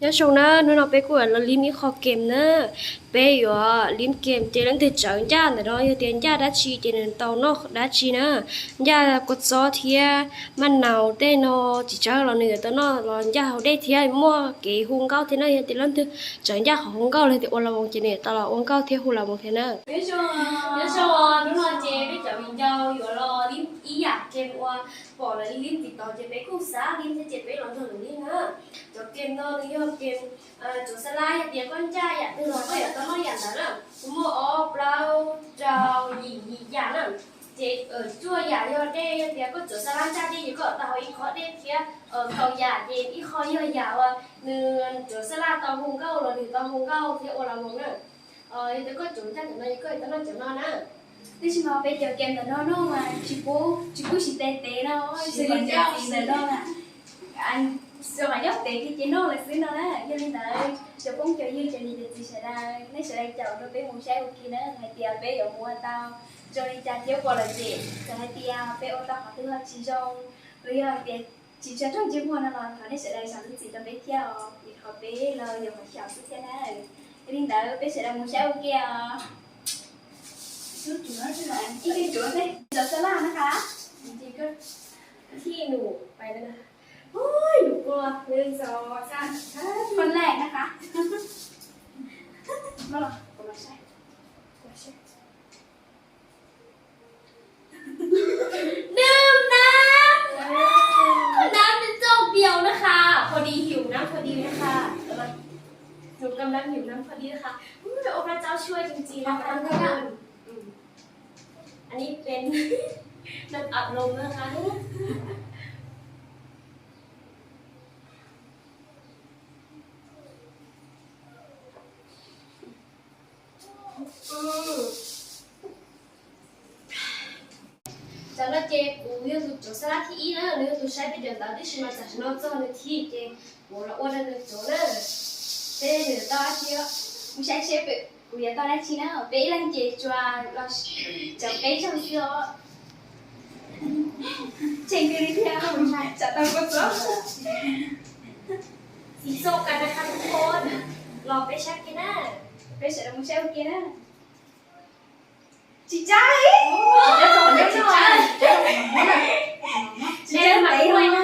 Nyob zoo na, hnub no peb kuj los lim ib qho kem na. Peb yuav lim kem ces leej twg tsawv ncaj ntawm no yog tias ncaj dab tsi ces nws tau noj dab tsi na. Ncaj kua txob thiab maj naus tej no tsis tsawv los nws yuav tau noj los ncaj hauv dej thiab muaj kev hu nkauj thiab na. Yog tias leej twg tsawv ncaj qhov hu nkauj los tias ua la voos ces nws yuav tau los ua nkauj thiab hu la voos thiab na. Nyob zoo, hnub no ces peb cov viv ncaus yuav los lim ib yam kem uas pom lawv lim lim TikTok ces peb kuj xav lim thiab ces peb los nrog lawv lim na. Cov kem no nws yog kem tsuav xab lab, yog tias koj ncaj yam twg los koj yuav tau noj yam ntawd na. Nws muaj ob plaub rau yim yim yam na. Ces cuaj yam yog dej, yog tias koj tsuav xab lab ncaj dej ces koj yuav tau hau ib qho dej thiab kaum yam ces ib qho yog yam uas nws tsuav xab lab tau hu nkauj los nws tau hu nkauj thiab ua la voos na. Yog tias koj tsuav ncaj cov no ces koj yuav tau noj cov no na. Tab sis mas peb cov kem ntawm no noj mas tsis pub, tsis pub siv tes tev no, xws li cov kem ntawm no na. Xyov qhov nyob tev ces noj lawm xwb no na. Yog li ntawd cov phooj cov ywg cov niam cov txiv sawv daws, nej sawv daws caum rau peb mus saib ua ke na hais tias peb yuav mus ua tau zoo li cas thiab puas lom zem. Txawm hais tias peb ua tau qhov twg los tsis zoo, los yog hais tias tsis tshua raug ntsej muag no los thov nej sawv daws zam lub txim rau peb thiab os, vim qhov peb los yog qhov xyaum xwb thiab na. Yog li ntawd peb sawv daws mus saib ua ke os. Ib tug tsuav xab laj na qab. Thij num pais na. Num pua, nws txog fan lej na qab. Nws nab, nab txoj piau na qab, pho di, hiu nab pho di na qab. Nws kam nab hiu nab pho di na qab. Ua pab txaub tshuaj tsis tsis na qab. Anib pes nab ab loos na qab. Tam no ces kuv yog tus tsuav xab laj thib ib na, nws yog tus saib peb cov ntawv tib si mas tam sim no txog nws thib ces kuv los ua rau nws tsuav na. Seb nws tau dab tsi, mus saib seb kuv yuav tau dab tsi na. Peb ib leeg ces tsuas los tsuav peb zaug xwb os. Tseem li thiab, tsam tau kua txob. Txiv txoj ka na qab tus phob los peb saib kiag na. Peb sawv daws mus saib ua ke na. Tsis tsab li. Tsis tsab, tsis tsab. Tsis tsab tev no.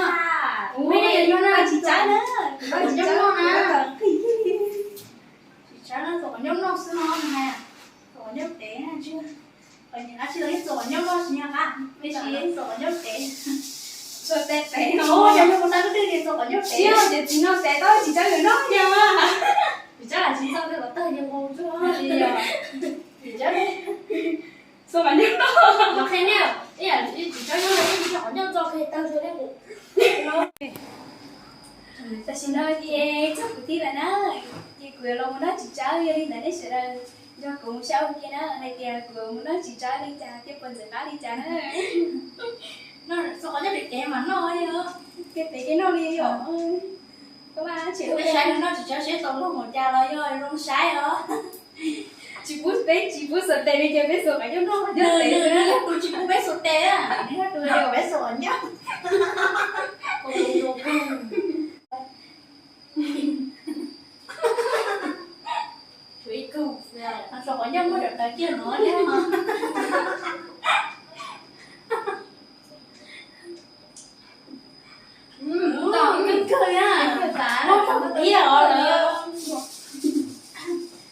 Ua yog no tsis tsab na. Tsis tsab no na. Tsis tsab no, txog qhov nyob noj xwb no hais. Txog qhov nyob tev na tsis. Qhov nyob noj tsis yog qab, me ntsis txog qhov nyob tev. Txog tev tev no. Yog yog mus tau lub twg ces txog qhov nyob tev. Ces txiv no tev tau tsis tsab nws noj yog. Tsis tsab tsis txog tej qhov tawg yog nqus tsuag. Tsis tsab txog qhov nyob noj. Los qhia nej, ib yam tsis tsab nyob los tsis txog qhov nyob txog qhia tawg rau nej mus. Tam sim no ces txog kuv thib lawm na, ces kuv yuav los mus noj tsis tsab, yog li ntawd nej sawv daws nrog kuv mus saib ua ke na hais tias kuv mus noj tsis tsab li cas thiab puas ntxim qab li cas na. Noj txog qhov nyob pem kev mas noj yog, kev pem kev noj li yom. Koj mas tseem peb saib nws noj tsis tsab seb tau noj mus cas los yog zoo saib os. Tsis pub peb, tsis pub xuas tes li ces peb xuas qhov nyob noj nyob tev na. Tus tsis pub peb xuas tes na, nws yog tus peb xuas qhov nyob. Xuas qhov nyob muab daim tawv kiag no thiab. Tom kawg kawg na. Muab txog kuv thib os lawm.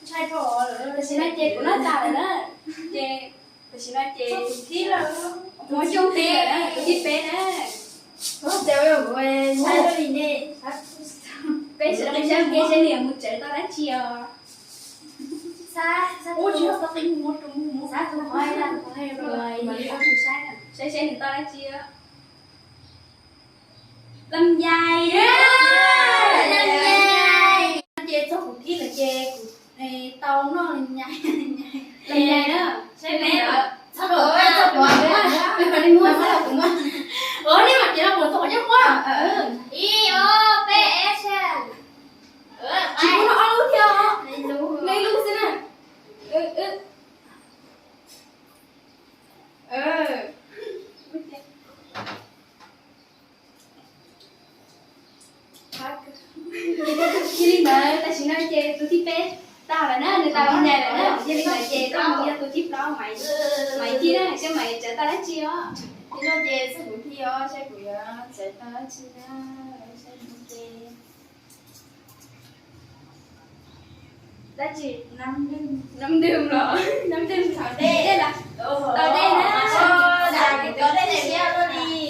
Ntshai dhau os lawm. Tam sim no ces kuv noj tas lawm na. Ces tam sim no ces kuv thib lawm. Kuv muab coob peb lawm na, kuv thib peb na. Ntshai li ne. Peb sawv daws mus saib ua ke seb nws yuav mus tsawv tau dab tsi os. Ua tsis tau qi mus rau mus. Saib seb nws tau dab tsi. Lom yais, lom yais. Ces txog kuv thib lawm ces kuv tau noj lom yais. Lom yais na. Saib peb, txog kuv, txog kuv, kuv muab, kuv muab. Ua li mas ces los kuv txog kuv nyob muab. Ib ob peb action. Tsis muab noj ob lub thiab os. Noj ib lub xwb na. Li ntawd tam sim no ces tus thib peb tag lawm na, nws tau li ntawd lawm na. Yog li ntawd ces koj mus yog tus thib plaub, Maiv Thij na, seb Maiv txawv tau dab tsi os. Li no ces txog kuv thib os, seb kuv yuav txawv tau dab tsi na. Dab tsi? Nab ntws los? Nab ntws thaum dej, dej los? Tau dej na. Tau dej siab luaj li.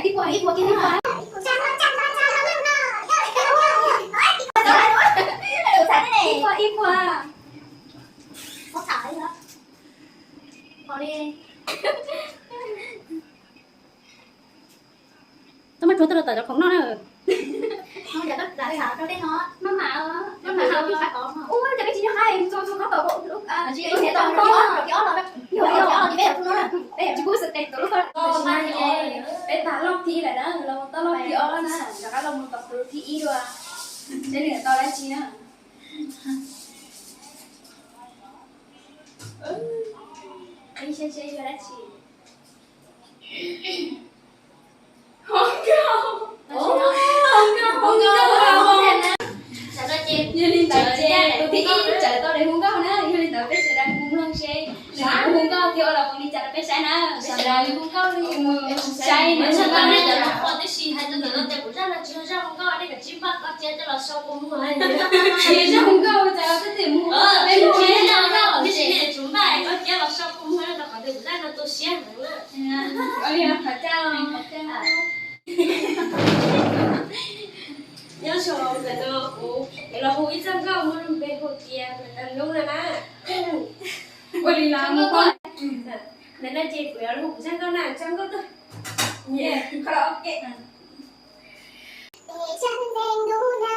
Ib puas, ib puas kiag na. Ib puas, ib puas. Tau maj rhuav tuaj rau tom cov khoom noj na. Maj mam, maj mam, ua cas peb tsis nyob qab mus txog txog qab tom, tsis pub xwm tes tom lub, peb tsis pub xwm tes tom lub. Peb tag loj thib lawm na, los tau loj thib ob na, rov qab los mus tom tus thib ib dua, seb nws tau dab tsi na. Qhib saib seb yog dab tsi. Hu nkauj, hu nkauj, hu nkauj. Yog li ntawd ces tus thib ib txawm tau li hu nkauj na, yog li ntawd peb sawv daws mus mloog seb nws hu nkauj thiab ua los mus li cas rau peb saib na. Peb sawv daws hu nkauj li, mus saib nws hu nkauj na. Tib si hais rau ntawm no tias kuv zaj no tsis yog zaj hu nkauj, nej kav tsij npaj koj cia coj los sau kuv mus. Tsis yog zaj hu nkauj, cas koj tias mus, peb mus zaj hu nkauj, tib si nej tsum npaj koj cia los sau kuv mus rau qhov tias kuv zaj no tu siab heev na. Qhov cas, qhov cas. Nyob zoo, ntawm no kuv los hu ib zaj nkauj muaj lub npe hu tias Ntawm no na. Ua li los mus. Ntawm no ces kuv yuav hu kuv zaj nkauj na, zaj nkauj tuaj. Ua tsaug ntau, zoo tiag li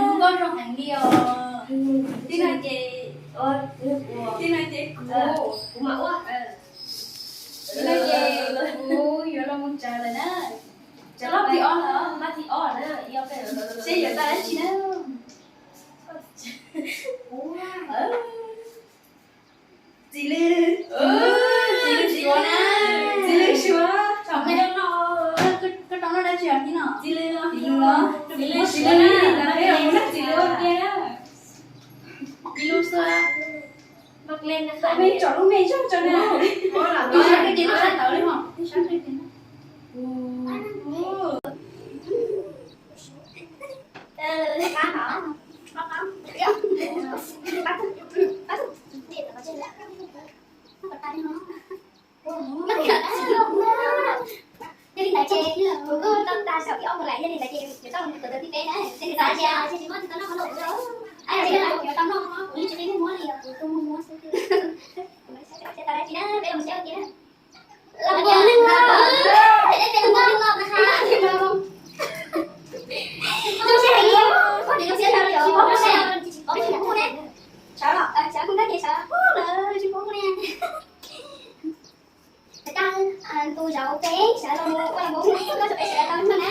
na, zoo heev li os. Tib no ces, tib no ces kuv, kuv mam ua. Tib no ces kuv yuav los mus tsaws lawm na. Tsaws lub thib ob los, lub thib ob na, seb yuav tau dab tsi na. Txiv lws, txiv lws suav na, txiv lws suav. Koj tau noj dab tsi os tib no? Txiv lws, txiv lws, txiv lws, txiv lws ua tiag. Txiv lws suav. Tsom lub me zog tso na. Ib sab qhov tawv li os. Yog li ntawd ces kuv kuj tau tas saum ib ob mus lawm, yog li ntawd ces yuav tau mus kom tau tib peb na, ces nws xav tias ces tsis muab tsis tau noj qhov no kuv, yuav tau noj qhov no kuv yeej tsis qi muab li os, kuv kuj muab muab xwb. Tsis tau dab tsi na, peb los mus saib ua ke na. Los mus neeg los, peb los mus neeg los na. Zoo siab heev li, poj niam zoo siab tau li os, tsis paub kuv ne, tsis paub kuv ne. Sawv los, sawv kuv nkauj ces sawv lawm, tsis paub kuv ne. Peb tau tus zauv peb sawv los ua lus koj rau peb sawv tau mloog na.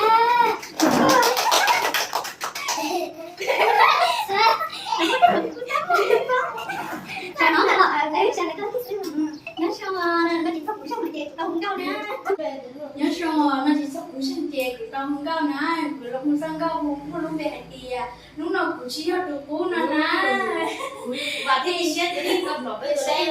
Sawv no ntawd los peb sawv ntawm koj xwb. Nyob zoo, no tsis txog kuv zeeg ces kuv tau hu nkauj na. Nyob zoo, no tsis txog kuv zeeg ces kuv tau hu nkauj na. Kuv los hu zaj nkauj muaj lub npe hais tias Hnub no kuv tsis yog tus qub no na. Vam thiab ib siab tias nej tau pom peb saib.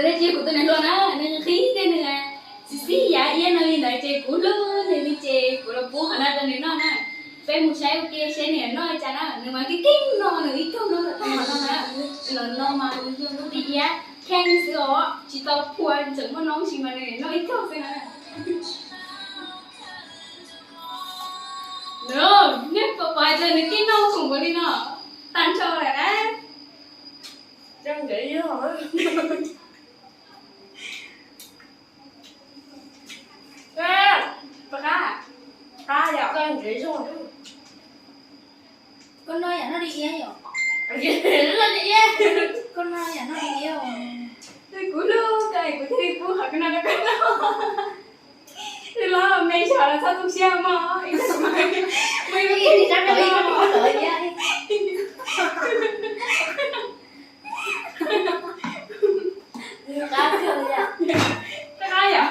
Ntawd ces kuv tus niam hluas na, nws qhib tiag nws, txiv xib yav iab no li ntawd ces kuv hlub nws li ces kuv los pub qhov no rau nws noj na. Peb mus saib ua ke seb nws noj li cas na, nws mas keej keej no, nws ib tug no tau qhov no na. Los no mas nws yog lub dib iab kheej xwb os, tsis tau phua, tseem muaj noob tsis mas nws noj ib tug xwb na. Nej puas pom hais tias nws keej noj khoom ua li no tag nrho lawm na? Koj no yam noj li iab yom? Koj no yam noj li iab os. Kuv hlub koj, kuv thiaj li pub qhov koj no rau koj noj. Twb los me zog los txhob tu siab mog. Qab kawg li. Qab yom?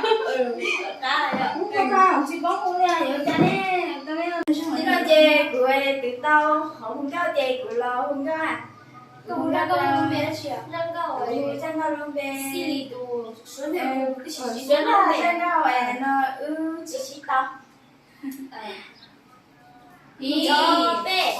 Qab yom? Tsis paub hu li yuav cas ne. Tib no ces kuv twb tau qhov hu nkauj ces kuv los hu nkauj. Koj hu nkauj, koj hu nkauj lub npe dab tsi? Kuv hu Zaj Nkauj lub npe. Suav no Zaj Nkauj no wb tsis sib tau. Ib, ob, peb.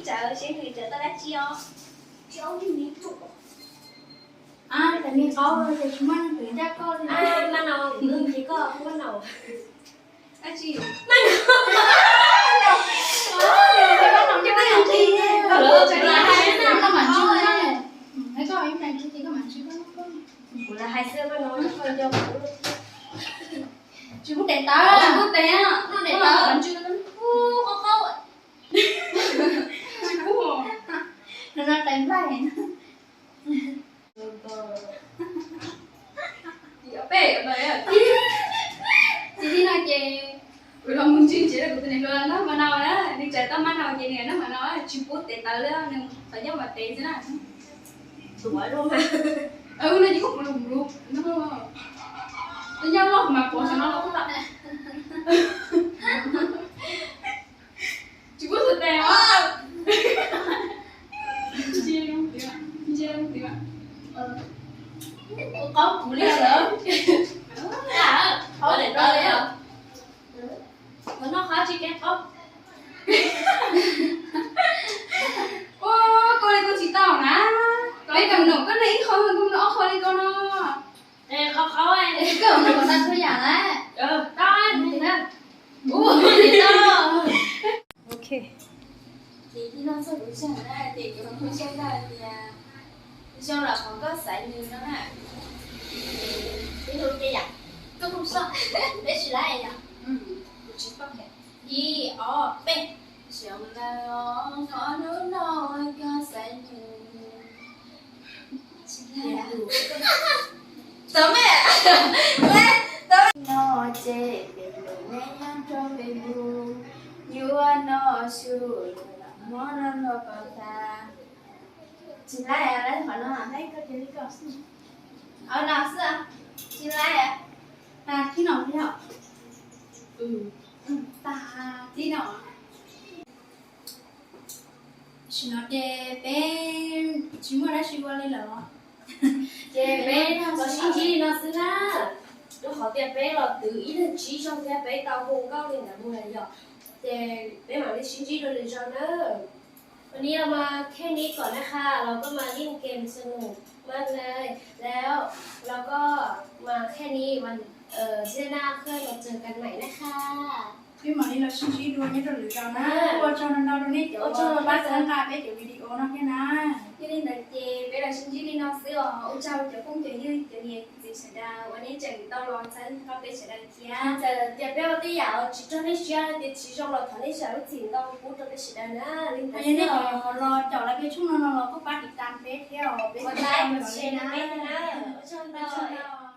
Tsawv seb nws tsawv tau dab tsi os. Tsis ua li nws tus. Ab, tas me qaub ces tsis muaj neeg twg ncaj koj li. Ab, maj no, ces koj muab no. Dab tsi? Maj no. Koj mam ntswj, koj mam ntswj, koj mam ntswj. Kuv lam hais xwb, maj no koj nco kuv. Tsis pub tes tawv, tsis pub tes, pub tes tawv, pub qaub qaub. Tsis pub. No no tes nplaig. Ces li no ces kuv los mus ntsib tsev kuv tus niam hluas noj maj no na, nws txawm tau maj no ces nws noj maj no, tsis pub tes tawv li, nws txawm nyob mas tes xwb na. No ces kuv los mus, nyob loj mas pov xyov no los kuj tau. Tsis pub xav tes os. Ntsia zoo tiag, ntsia zoo tiag. Ua qaub kuv li lawm. Qaub tes tawv li os. Kuv noj qab tsis kev qaub. Ua koj li koj tsis tau na. Peb kam num koj noj ib qho, koj noj ob qho li koj no. Qhov qhov koj noj kom tag txhua yam na. Tau na. Ok. Ces li no txog kuv zaj na, ces kuv hu zaj ntawd tias zoo los qhov koj xaiv nws no na. Ib hu ces yam, koj hu soj, peb tsis laib yom. Kuv tsis paub. Ib, ob, peb. Zoo los qhov hnub no koj xaiv nws. Txawm me, txawm no ces peb lub npe nyob rau Facebook, yuav no su los muab no no koj tag. Tsis laib, laib qhov no, laib koj cia li koj xwb. Au no xwb, tsis laib. Tag thib no yog. Tag thib no. Tam sim no ces peb tsis muaj dab tsi ua li lawm. Ces peb los sib ntsib li no xwb na. Rau qhov tias peb los twv ib leeg tsib zaug thiab peb tau hu nkauj li ntawd mus lawm yom. Ces peb mam li sib ntsib dua lwm zaus na.วันนี้เรามาแค่นี้ก่อนนะคะ เราก็มาเล่นเกมสนุกมากเลย แล้วเราก็มาแค่นี้ วัน เอ่อ เดือนหน้าค่อยมาเจอกันใหม่นะคะ Peb mam li los sib ntsib dua nyob rau lwm zaus na. Ua tsaug ntau ntau rau nej cov uas pab txhawb nqa peb cov video no thiab na. Yog li ntawd ces peb los sib ntsib li no xwb os. Ua tsaug cov phooj cov ywg cov niam cov txiv sawv daws uas nej tseem tau los txhawb nqa peb sawv daws thiab. Txawm tias peb ua tej yam uas tsis raug nej siab los tias tsis zoo los thov nej zam lub txim ntau pub rau peb sawv daws na. Li ntawd yog nej cov uas los caum lawv peb tshooj no no los kuj pab tiv tas peb thiab os. Peb tiv tas peb na. Ua tsaug ntau.